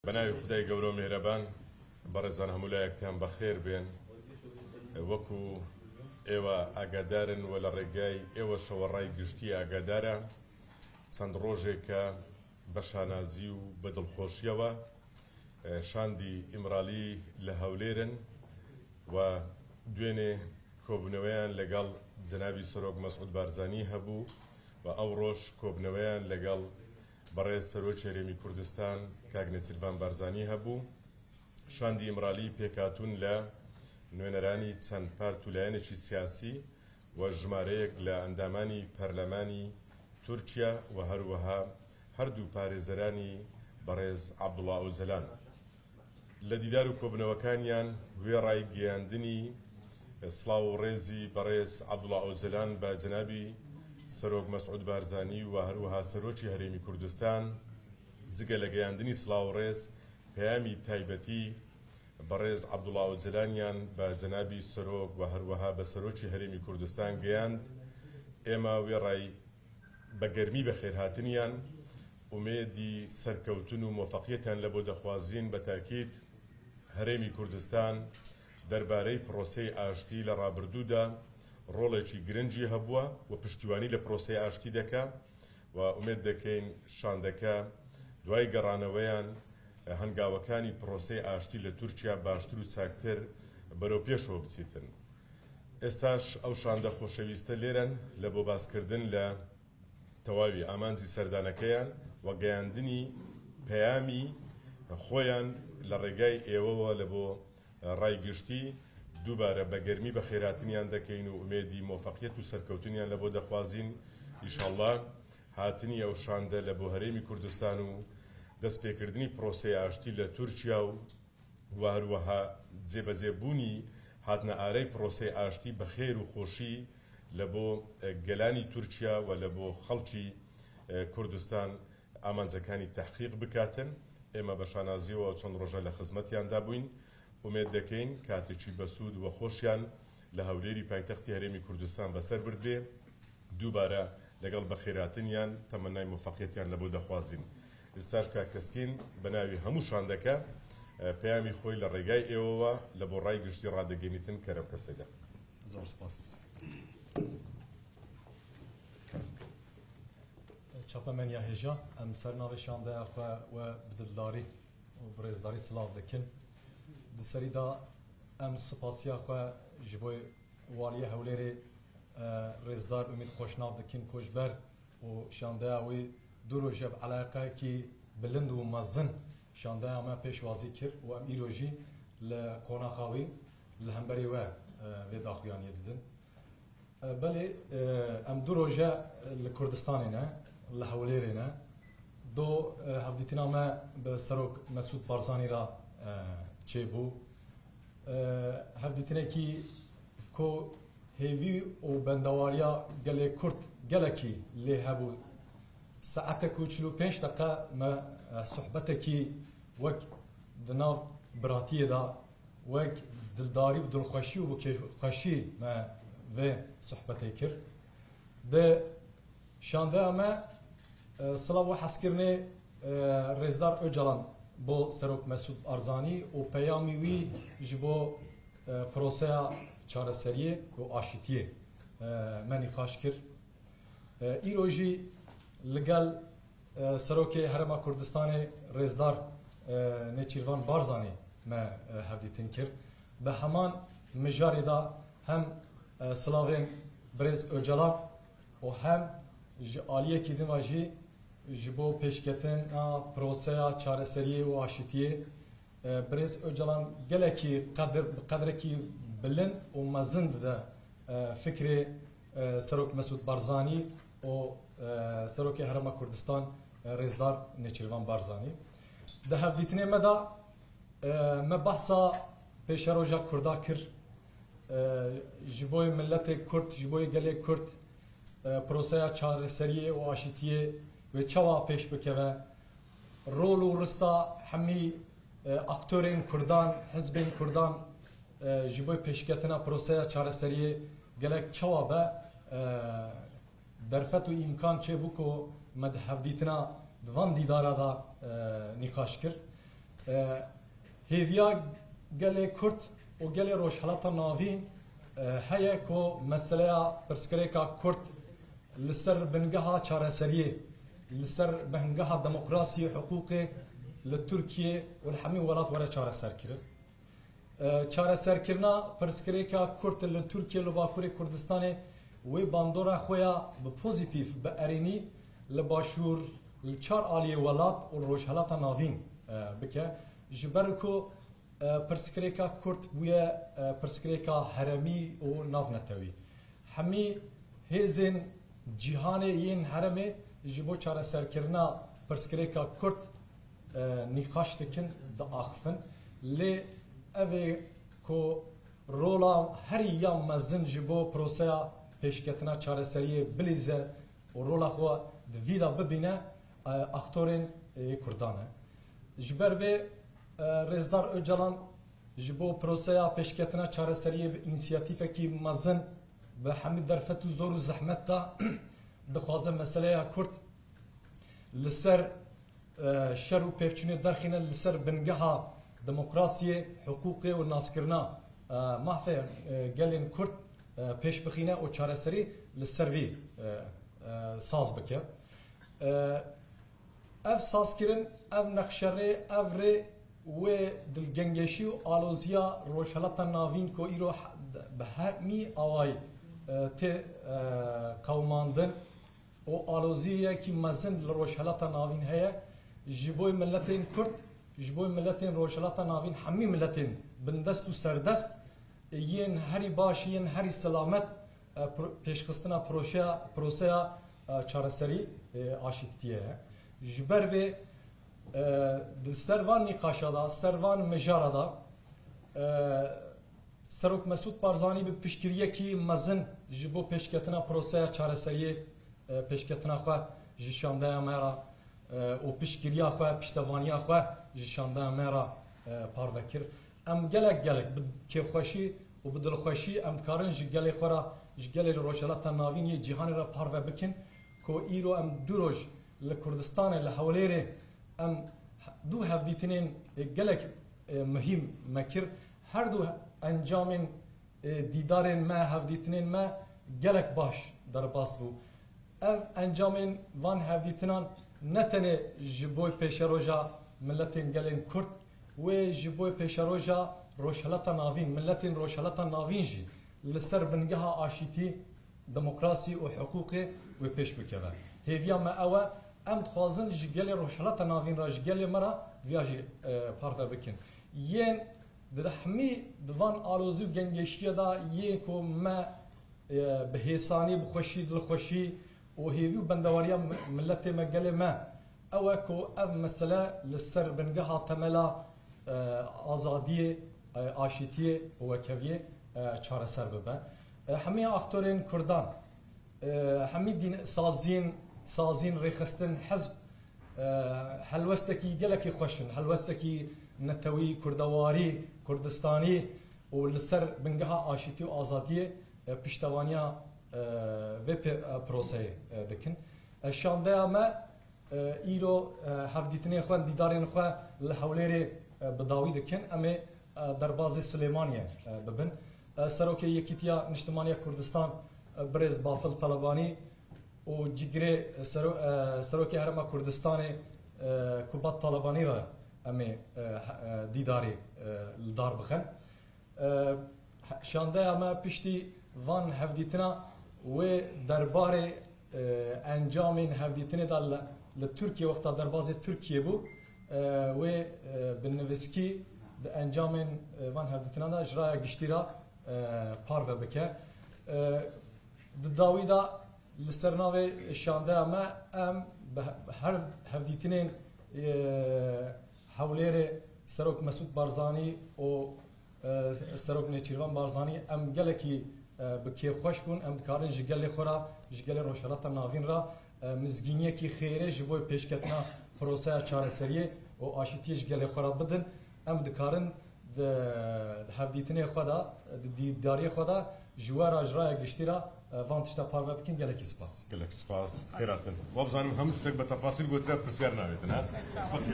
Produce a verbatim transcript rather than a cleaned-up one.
Bi navê Xwedayê Gevra û Mêhreban, berêzan hemû layektiyan bexêr bên. Wekû êwa agadarên we li rêgay êwe şewe ray giştî agadara. Çend rojêke bi şanazî û bi dilxweşiyewe, e, şandî Îmralî li Hewlêr in we duênê kobûneweyan legel Cenabî Serok Mesûd Barzanî hebû we ew roj kobûneweyan legel berêz Serokê Herêmî Kurdistan Kak Nêçîrvan Barzanî hebû. Şandî Îmralî pêkhatûn li nûneranî çend part û layenekî siyasî we jimareyek li endamanî perlemanî Tirkiye we her wiha her du parêzeranî berêz Abdullah Ocalan. Li dîdar û kobûnewekaniyan wê rayî geyandinî silav û rêzî berêz Abdullah Ocalan bi cenabî Serok Mesûd Barzanî we her wiha Serokî Herêmî Kurdistan, cigele geyandinî silav û rêz peyamî taybetî berêz Abdullah Ocalanîyan bi cenabî Serok we her wiha bi Serokî Herêmî Kurdistan geyand. Êma wê rayî bi germî bi xêrhatiniyan, umêdî serkewtin û muvefeqiyetiyan li bo dixwazîn. Bi tekîd Herêmî Kurdistan derbarey proseyê aştî li rabirdû de rolekî giring jî hebûye û piştîwanî li proseyê aştî dike. We umêd dekeyn şandeke duayê geraneweyan, e, hengawekanî proseyê aştî li Tirkiye baştir û çaktir berew pêşewe biçîtin. Êstaş ew şande xoşewîste lêr in li bo baskirdin li tewavî amancî serdanekeyan we geyandinî peyamî xweyan li rêgay êwe we li bo ray giştî. Dubare bi germî bi xêrhatiniyan dekeyn û umêdî muvefeqiyet û serkewtiniyan li bo dixwazîn. Înşallah hatinî ew şande li bo Herêmî Kurdistan û destpêkirdinî proseyê aştî li Tirkiye û we her wiha cêbecêbûnî hatina arey proseyê aştî bi xêr û xweşî li bo, e, gelanî Tirkiye we li bo xelkî, e, Kurdistan amancekanî tehqîq bikatin. Ême bi şanazî we çend roja li xizmetiyan de bûyn. Umêd dekeyn katekî besûd we xweşiyan li Hewlêrî paytextî Herêmî Kurdistan bi ser birdbê. Dubare legel bi xêrhatiniyan temennay muvefeqiyetiyan li bo dixwazîn. Îstaş ka keskîn bi navî hemû şandeke, e, peyamî xwe li rêgay êwe we li bo ray giştî radigihînîtin. Kerem ke Seyda. Zor spas. Çapemeniya hêja, em ser navê şandeya xwe we bi dildarî û bi rêzdarî silav dikin. Di serî de em spasiya xwe ji bo Waliyê Hewlêrê, e, rêzdar Umît Xweşnav dikin ku ji ber û şandeya wî du roj e bi eleqeyekî bilind û mezin şandeya me pêşwazî kir û em îro jî li qonaxa wî li hemberî we, e, vê daxuyaniyê didin. E, belê, e, em du roj e, e, li Kurdistanê ne, li Hewlêrê ne. Do, e, hevdîtina me bi Serok Mesûd Barzanî re, e, çêbû. E, hevdîtinekî ku hêvî û bendewariya gelê Kurd gelekî lê hebû. Saetek û çil û pênc deqe me, e, sohbetekî wek di nav biratiyê de wek dildarî û dilxweşî û bi kêfxweşî me vê sohbetê kir. Di şandeya me, e, silav û hezkirinê, e, Rêzdar Ocalan bo Serok Mesûd Barzanî û peyamî wî ji bo, e, proseya çareseriyê û aşitiyê, e, me nîqaş kir. E, îro jî li gel, e, Serokê Herêma Kurdistanê Rêzdar, e, Nêçîrvan Barzanî me, e, hevdîtin kir. Bi heman mijarê de hem, e, silavên birêz Ocalan û hem ji aliyekî din ve jî ji bo pêşketina proseya çareseriyê û aşitiyê, e, birêz Ocalan gelekî qedir, bi qedrekî bilind û mezin dide, e, fikrê, e, Serok Mesûd Barzanî û, e, Serokê Herêma Kurdistan, e, Rêzdar Nêçîrvan Barzanî. Di hevdîtinê me de, e, me behsa pêşeroja Kurda kir. E, ji bo miletê Kurd, ji bo gelê Kurd, e, proseya çareseriyê û aşitiyê wê çawa pêş bikeve? Rol û rista hemî, e, aktorên Kurdan, hizbên Kurdan, e, ji bo pêşketina proseya çareseriyê gelek çawa be, e, derfet û îmkan çêbû ku me di hevdîtina di van dîdara de, e, nîqaş kir. E, hêviya gelê Kurd û gelê Rojhelata Navîn, e, heye ku meseleya pirsgirêka Kurd li ser bingeha çareseriyê, li ser bingeha demokrasiyê, hiqûqê li Tirkiye û li hemî welat were çareserkirin. E, çareserkirina pirsgirêka Kurd li Tirkiye, li Bakurê Kurdistanê wê bandora xwe ya bi pozîtîf, bi erênî li Başûr, li çar aliyê welat û li Rojhelata Navîn, e, bike. Ji ber ku, e, pirsgirêka Kurd bûye, e, pirsgirêka heremî û navnetewî. Hemî hêzên cîhanê yên heremê ji bo çareserkirina pirsgirêka Kurd, e, nîqaş dikin, diaxifin. Lê ev ê ku rola herî ya mezin ji bo proseya pêşketina çareseriyê bilîze û rola xwe di vî de bibîne, e, aktorên, e, Kurdan e. Ji ber vê, e, Rêzdar Ocalan ji bo proseya pêşketina çareseriyê bi însiyatîfekî mezin, bi hemî derfet û zor û zehmet de dixwaze meseleya Kurd li ser, e, şer û pevçûnê derxîne, li ser bingeha demokrasiyê, hiqûqê û naskirina, e, mafê, e, gelên Kurd, e, pêş bixîne û çareserî li ser vî, e, e, saz bike. E, ev sazkirin, ev nexşerê, ev rê wê dilgengeşî û aloziya Rojhelata Navîn ku îro he-, bi hemî awayî, e, tê, e, qewimandin û aloziyekî mezin li Rojhelata Navîn heye, ji bo miletên Kurd, ji bo miletên Rojhelata Navîn, hemî miletên bindest û serdest, yên herî baş, yên herî selamet, e, pro-, pêşxistina proşeya, proseya, e, çareserî, e, aşîtiyê ye. Ji ber vê, e, di ser van nîqaşa de, ser van mijara de, e, Serok Mesûd Barzanî bi piştgiriyekî mezin ji bo pêşketina proseya çareseriyê, e, pêşketina xwe ji şandeya me re, e, û piştgiriya xwe, piştevaniya xwe ji şandeya me re, e, parve kir. Em gelek gelek bi kêfxweşî û bi dilxweşî em dikarin ji gelê xwe re, ji gelê Rojhelata Navîn yê cîhanê re parve bikin ku îro em du roj li Kurdistanê, li Hewlêrê em du hevdîtinên, e, gelek, e, muhîm me kir. Her du encamên, e, dîdarên me, hevdîtinên me gelek baş derbas bû. Ev encamên van hevdîtinan ne tenê ji bo pêşeroja miletên gelên Kurd, wê ji bo pêşeroja Rojhelata Navîn, miletên Rojhelata Navîn jî li ser bingeha aşîtî, demokrasî û hiqûqê wê pêş bikeve. Hêviya me ew e, em dixwazin ji gelê Rojhelata Navîn re, ji gelê me re viya jî, e, parve bikin. Yên di hemî di van alozî û gengeşiye de yê ku me, e, bi hêsanî, bi xweşî, dilxweşî û hêvî û bendewariya mi-, miletê me, gelê me, ew e ku ev mesele li ser bingeha temela, e, azadiyê, e, aşîtiyê û wekeviyê, e, çareser bibe. E, hemî aktorên Kurdan, e, hemî dîn, sazîn, sazîn, rêxistin, hizb, e, helwestekî gelekî xweş in, helwestekî netewî, kurdewarî, kurdistanî û li ser bingeha aşîtî û azadiyê, e, piştevaniya, e, vê pê-, e, proseyê, e, dikin. E, şandeya me, e, îro, e, hevdîtinên xwe, dîdarên xwe li Hewlêrê, e, bi dawî dikin. Em ê, e, derbazê Silêmaniyê, e, bibin. E, Serokê Yekîtiya Niştimaniya Kurdistan, e, birêz Bafil Talebanî û cîgirê, e, sero-, e, Serokê Herêma Kurdistanê, e, Kubat Talebanî re em ê, e, he-, e, dîdarê, e, li dar bixin. E, şandeya me piştî van hevdîtina wê derbarê, e, encamên hevdîtinê de li, li Tirkiye, wexta derbazê Tirkiye bû, e, wê, e, bi nivîskî di encamên, e, van hevdîtinan de ji raya giştî re, e, parve bike. E, di dawî de li ser navê şandeya me em bi he-, her hevdîtinên, e, Hewlêrê Serok Mesûd Barzanî û e, Serok Nêçîrvan Barzanî, em gelekî, e, bi kêfxweş bûn. Em dikarin ji gelê xwe re, ji gelê Rojhelata Navîn re, e, mizgîniyekî xêrê ji bo pêşketina proseya çareseriyê û aşîtiyê ji gelê xwe re bidin. Em dikarin di, di hevdîtinê xwe de, di dîdariyê xwe de ji we re, ji raya giştî re, e, van tişta parve bikin. Gelekî spas. Gelek spas. Xêr hatin. Wabzanim hemû tiştek bi tefasîl gotiye, pirsiyar navêtin, ha?